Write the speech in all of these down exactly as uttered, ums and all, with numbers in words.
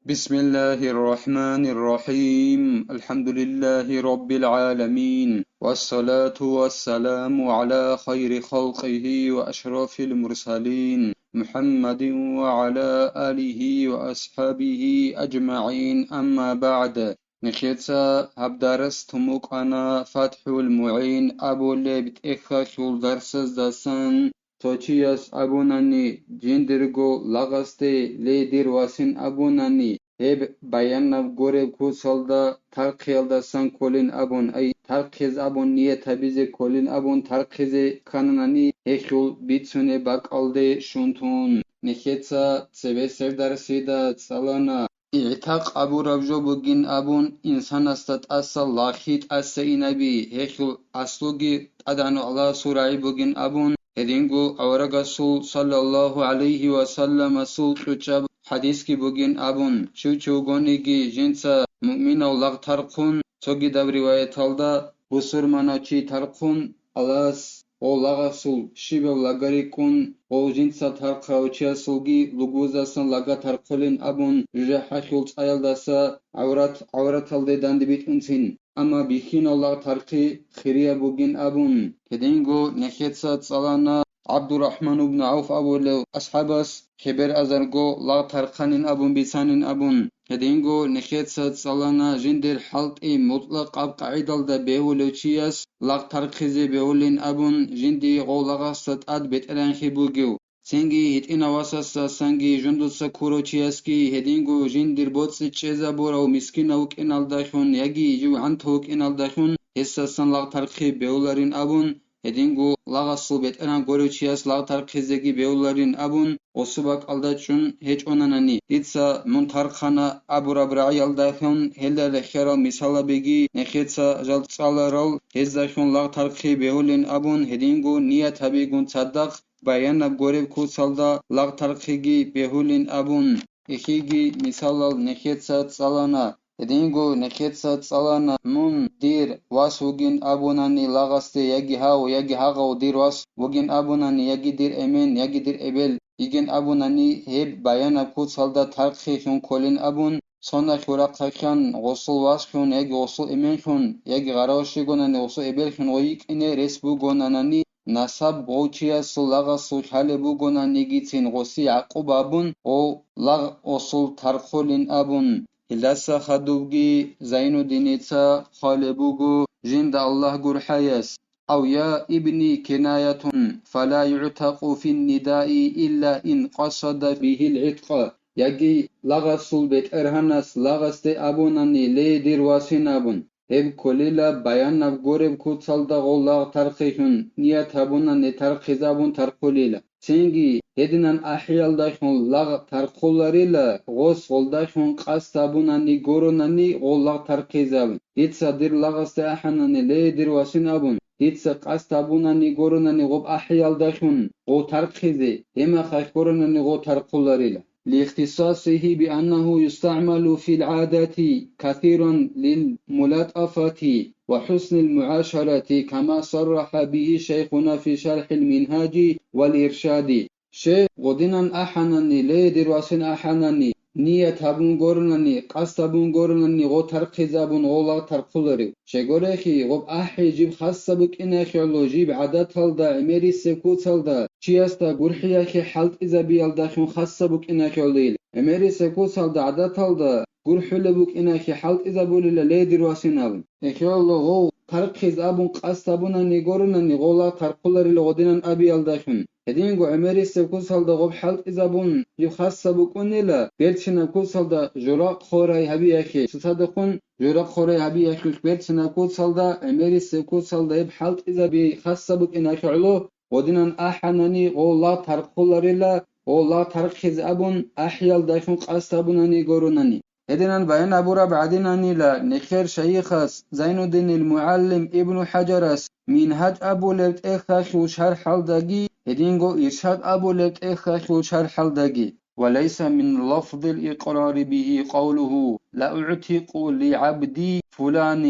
بسم الله الرحمن الرحيم. الحمد لله رب العالمين. والصلاة والسلام على خير خلقه وأشرف المرسلين محمد وعلى آله وأصحابه أجمعين. أما بعد. Нехеца гьаб дарас тумукъана ФатхӀул МугӀин абулеб тӀехьалъул дарсаздасан. Цо чияс абунани, жиндирго лагъасде, ле, дир васин абунани, гьеб баянаб гуреб куцалда тархъиялдасан кколин абун, ай, тархъиз абун ният гьабизе кколин абун тархъизе ккананани, гьелъул бицунеб бакӀалде щун тун. Нехеца цебесеб дарсида цӀалана. ИгӀтакъ абураб жо бугин абун, инсанасда тӀаса лагъи тӀаса инаби, гьелъул аслуги ТӀадегӀанав Аллагьасул рагӀи бугин абун, гьединго аварагасул саллаллагьу гӀалайгьи ва салламасул кьучӀаб хӀадисги бугин абун, щив чи вугониги жинца муъминав лагъ тархъун, цогидаб риваяталда бусурманав чи тархъун, Аллагьас гъов лагъасул щибаб лага рикӀкӀун, гъов жинца тархъав чиясулги лугбузасан лага тархъулин абун, жужахӀалъул цӀаялдаса гӀаврат гӀавраталде дандибитӀунцин. Амма бихьинав лагъ тархъи хирияб бугин абун, гьединго нехеца цӀалана ГӀабдурахӀман ибн ГӀавф абулев асхӀабас, хебер азарго лагъ тархъанин абун бицанин абун. Гьединго нехеца цӀалана жиндир хӀалтӀи мутӀлакъаб къагӀидалда бегьулев чияс лагъ тархъизе бегьулин абун, жиндие гъов лагъасда тӀад бетӀергьанлъи бугев. Цинги гьитӀинав васасдасанги жундуца ккурав чиясги гьединго жиндир боцӀи чӀезабурав мискинав вукӀиналдалъун яги жив гӀантав вукӀиналдалъун гьесдасан лагъ тархъи бегьуларин абун, гьединго лагъасул бетӀергьан гурев чияс лагъ тархъизеги бегьуларин абун, гъосул бакӀалда чӀун гьечӀонанани, дица мун тархъана абураб рагӀиялдалъун гьелда рехиарал мисалабиги нехеца жал цӀаларал, гьездалъун лагъ тархъи бегьулин абун, гьединго ният гьабигун цадахъ баянаб гуреб куцалда лагъ тархъиги бегьулин абун. Эхиги мисалал нехеца цӀалана. Гьединго нехеца цӀалана, мун дир вас вугин абунани лагъасде, яги гьав, яги гьагъав дир вас вугин абунани, яги дир эмен, яги дир эбел йигин абунани, гьеб баянаб куцалда тархъилъун кколин абун, соналъул рахъалъан гъосул васлъун яги гъосул эменлъун, яги гъаравашигонани гъосул эбеллъун гъой йикӀине рес бугонанани, насаб гъов чиясул лагъасул лъалеб бугонанигицин гъоси гӀакъуба абун, гъов лагъ гъосул тархъулин абун. Гьелдаса хадубги Зайнуддиница хъвалеб буго жинда Аллагь гурхӀаяс: «Ав я ибни кинаятун, фала югӀтакъу фин нидаи илла ин къасада бигьил гӀиткъа», яги лагъасул бетӀергьанас лагъасде абунани, ле, дир васин абун, гьеб кколила баянаб гуреб куцалда гъов лагъ тархъилъун ният гьабунани тархъизабун тархъулила. Цинги гьединан ахӀиялдалъун лагъ тархъуларила, гъос гъолдалъун къасд гьабунани гуронани гъов лагъ тархъизабун. Дица дир лагъасде ахӀанани, ле, дир васин абун, дица къасд гьабунани гуронани гъоб ахӀиялдалъун гъов тархъизе, гьемахъ гуронани гъов тархъуларила. لاختصاصه بأنه يستعمل في العادة كثيرا للملاطفة وحسن المعاشرة، كما صرح به شيخنا في شرح المنهاج والإرشاد. Щай гъодинан ахӀанани, ле, дир васин ахӀанани, ният гьабун гуронани, къасд гьабун гуронани гъо тархъизабун гъо лагъ тархъуларев? Щайгурелъул гъоб ахӀи жиб хасаб букӀиналъе гӀоло, жиб гӀадаталда, гӀемерисеб куцалда, чиясда гурхӀияхъе хӀалтӀизабиялдалъун хасаб букӀиналъе гӀоло ил. ГӀемерисеб куцалда, гӀадаталда гурхӀулеб букӀиналъе хӀалтӀизабулила, ле, дир васин абун. Эхиялда гъов тархъиз абун къасд гьабунани гуронани гъо лагъ тархъуларила гъодинан абиялдалъун. Гьединго гӀемерисеб куцалда гъоб хӀалтӀизабун жиб хасаб букӀунила, берцинаб куцалда журахъ хъорай гьабиялъе, цоцадехун журахъ хъорай гьабиялъулъ берцинаб куцалда гӀемерисеб куцалда гьеб хӀалтӀизаби хасаб букӀиналъе гӀоло, гъодинан ахӀанани гъо лагъ тархъуларила, гъо лагъ тархъиз абун ахӀиялдалъун къасд гьабунани гуронани. Гьединан баян абураб гӀадинанила, нехер шайихас Зайнуддинил МугӀаллим Ибну ХӀаджарас Мингьаж абулеб тӀехьалъул шархӀалдаги, гьединго Иршад абулеб тӀехьалъул шархӀалдаги: «وليس من لفظ الإقرار به قوله لأعتق لعبدي فلان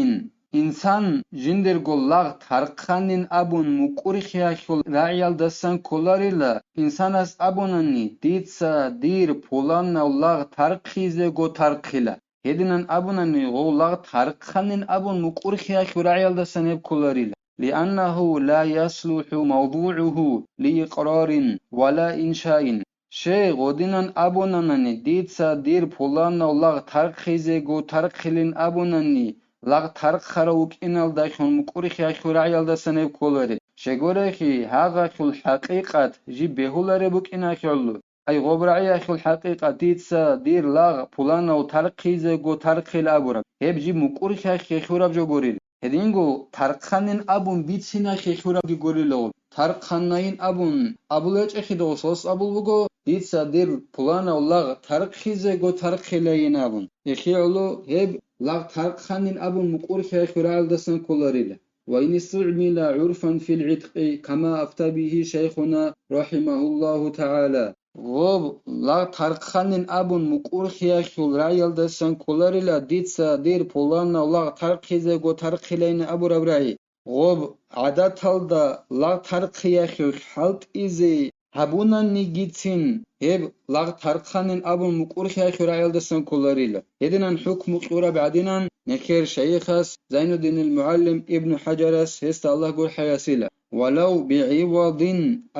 Инсан жиндирго лагъ тархъанин абун мукӀурхиялъул рагӀиялдасан кколарила, инсанас абунани: «Дица дир пуланав лагъ тархъизего тархъила». Гьединан абунани, гъов лагъ тархъанин абун мукӀурхиялъул рагӀиялдасан гьеб кколарила. «Лианнагьу ла яслухӀу мавдугӀугьу лиикърарин ва ла иншаин». Щай, гъодинан абунанани, дица дир пуланав лагъ тархъизего тархъилин абунани, лагъ тархъарав вукӀиналдалъун мукӀурхиялъул рагӀиялдасан гьеб кколари. Щегорехи, гьагъалъул хӀакъикъат жиб бегьулареб букӀинахъе гӀоло. Ай, гъоб рагӀиялъул хӀакъикъат дица дир лагъ пуланав тархъизего тархъил абураб, гьеб жиб мукӀурхиялъе хьураб жо гурил. Гьединго тархъанин абун бициналъе хьурабги гурила гъоб. Тархъанайин абун абулечӀехидал сос абул буго, дица дир пуланав лагъ тархъизего тархъилайин абун. Эхе гӀоло гьеб лагъ тархъанин абун мукӀурхиялъул рагӀиялдасан кколарила. وإن استعمل عرفا في العتق كما أفتى به شيخنا رحمه الله تعالى. Гъоб лагъ тархъанин абун мукӀурхиялъул рагӀиялдасан кколарила дица дир пуланав лагъ тархъизего тархъилайин абураб рагӀи. Гъоб гӀадаталда лагъ тархъиялъухъ хӀалтӀизе гьабунанигицин, гьеб лагъ тархъанин абун мукӀурхиялъул рагӀиялдасан кколарила. Гьединан хӀукму кьураб гӀадинан нехер шайихас Зайнуддинил мугӀаллим Ибну ХӀаджарас, гьесда Аллагь гурхӀаясила: «ولو بعوض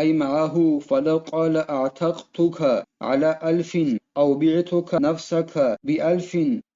أي معه، فلو قال: أعتقتك على ألف أو بعتك نفسك بألف،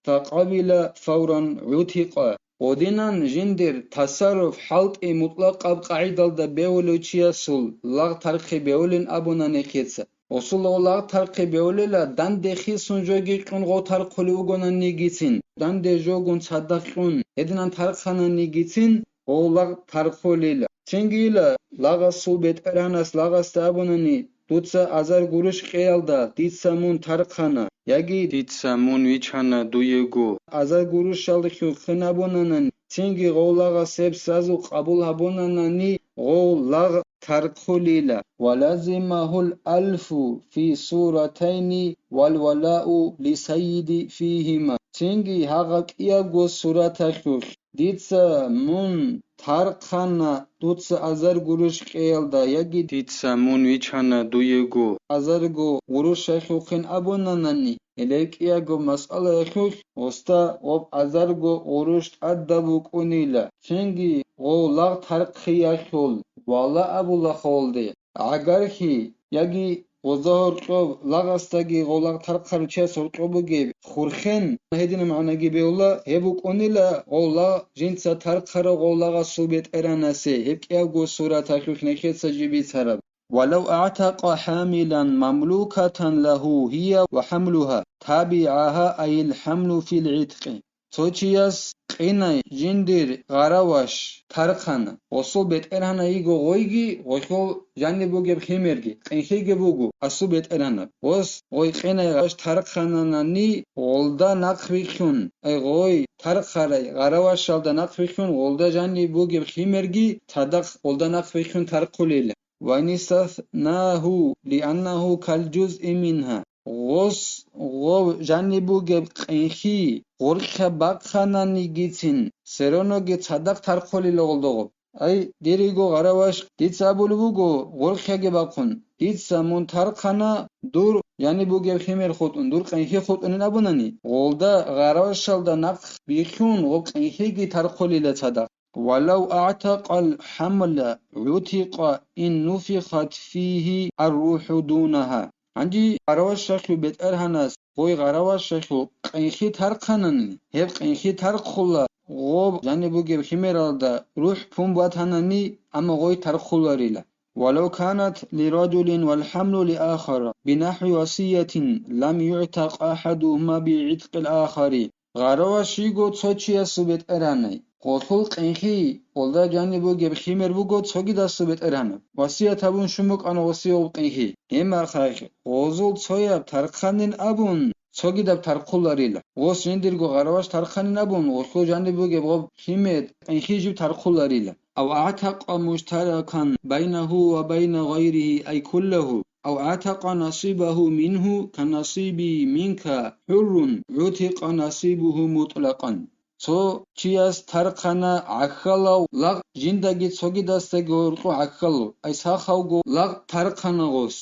فقبل فورا عتق». Гъодинан жиндир тасарруф хӀалтӀи мутӀлакъаб къагӀидалда бевулев чиясул лагъ тархъи бевулин абуна нехеца. Гъосул лагъ тархъи бевулила, данде хисун жоги кьун гъов тархъулев вугонанигицин, данде жогун цадахъ кьун, гьединан тархъананигицин, гъов лагъ тархъулила. Цинги ила, лагъасул бетӀергьанас лагъасда абунани: «Дуца азар гурущ кьеялда дица мун тархъана», яги: «Дица мун вичана дуего». Азар гурущалдехун хин абунанани, цинги гъов лагъас гьеб сразу къабул гьабунанани, гъов лагъ тархъулила. ولزمه الألف في الصورتين والولاء للسيد فيهما. Цинги гьагъа кӀиябго сураталъулъ: «Дица мун тархъана дуца азар гурущ кьеялда», яги: «Дица мун вичана дуего». Азарго гъурущ шайхулхъин абунанани, гьеле кӀиябго масъалаялъулъ гъосда гъоб азарго гъурущ тӀадаб букӀунила, цинги гъов лагъ тархъиялъул вала абула хъолде. ГӀагархӀи, яги гъоза гьоркьоб лагъасдаги гъов лагъ тархъарав чияс гьоркьоб бугеб хурхен, гьединаб магӀнаги бевла, гьеб букӀунила гъов лагъ жинца тархъарав гъов лагъасул бетӀеранасе, гьеб кӀиябго сураталъулъ нехеца жиб бицараб. ولو أعتق حاملا مملوكة له هي وحملها تابعها أي الحمل في العتق. Цо чияс къинай жиндир гъараваш тархъана, гъосул бетӀергьанай йиго гъойги, гъолъул жаниб бугеб химерги, къинхиги буго гъосул бетӀергьанаб. Гъос гъой къинай гъараваш тархъананани, гъолда нахъ вихьун, ай гъой тархъарай гъаравашалда нахъ вихьун, гъолда жаниб бугеб химерги цадахъ гъолда нахъ вихьун тархъулила. وإن استثناه لأنه كالجزء منها. Гъос гъов жаниб бугеб къинхи гъоркьа бахъананигицин, сероноги цадахъ тархъулила гъолдогъоб. Ай, дирего гъараваш, дица абулеб буго, гъоркьаги бахъун, дица мун тархъана дур жаниб бугеб химер хутӀун, дур къинхи хутӀунин абунани, гъолда гъаравашалда нахъ бихьун гъоб къинхиги тархъулила цадахъ. ولو أعتق الحمل عتق إن نفخت فيه الروح دونها. Гьанже гъаравашалъул бетӀергьанас гъой гъаравашалъул къинхи тархъанани, гьеб къинхи тархъула гъоб жаниб бугеб химералда рухӀ пун батанани, амма гъой тархъуларила. ولو كانت لرجل والحمل لآخر بنحو وصية لم يعتق أحدهما بعتق الآخر. Гъараваш йиго цо чиясул бетӀергьанай, гъолъул къинхи, гъолда жаниб бугеб химер буго цогидасул бетӀергьанаб. Васият гьабун щун букӀана гъосие гъоб къинхи. Гьебмехалъ гъозул цояб тархъанин абун, цогидаб тархъуларила. Гъос жиндирго гъараваш тархъанин абун, гъолъул жаниб бугеб гъоб химер, къинхи жиб тархъуларила. أو أعتق مشتركا بينه وبين غيره أي كله، أو أعتق نصيبه منه كنصيبي منك حر عتق نصيبه مطلقا. Цо чияс тархъана гӀахьалав лагъ, жиндаги цогидасдаги гьоркьо гӀахьалав, ай сахавго лагъ тархъана гъос.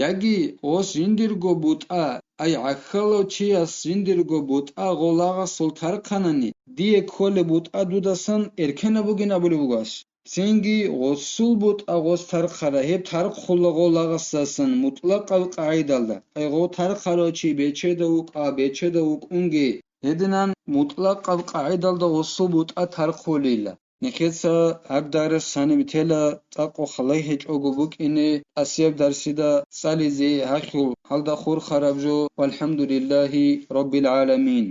Яги гъос жиндирго бутӀа, ай гӀахьалав чияс жиндирго бутӀа гъо лагъасул тархъанани, дие кколеб бутӀа дудасан эркенаб бугин абулеб буго гьас. Цинги гъосул бутӀа гъос тархъара, гьеб тархъула гъо лагъасдасан мутӀлакъаб къагӀидалда, ай гъо тархъарав чи бечеда вукӀа, бечеда вукӀунги, гьединан мутӀлакъаб къагӀидалда гъосул бутӀа тархъулила. Нехеца гьаб дарс гьаниб тела, цӀакъ халай гьечӀого букӀине, асияб дарсида цӀализе гьахьул гьалда хурхараб жо, валхӀамдулиллагьи раббил гӀаламин.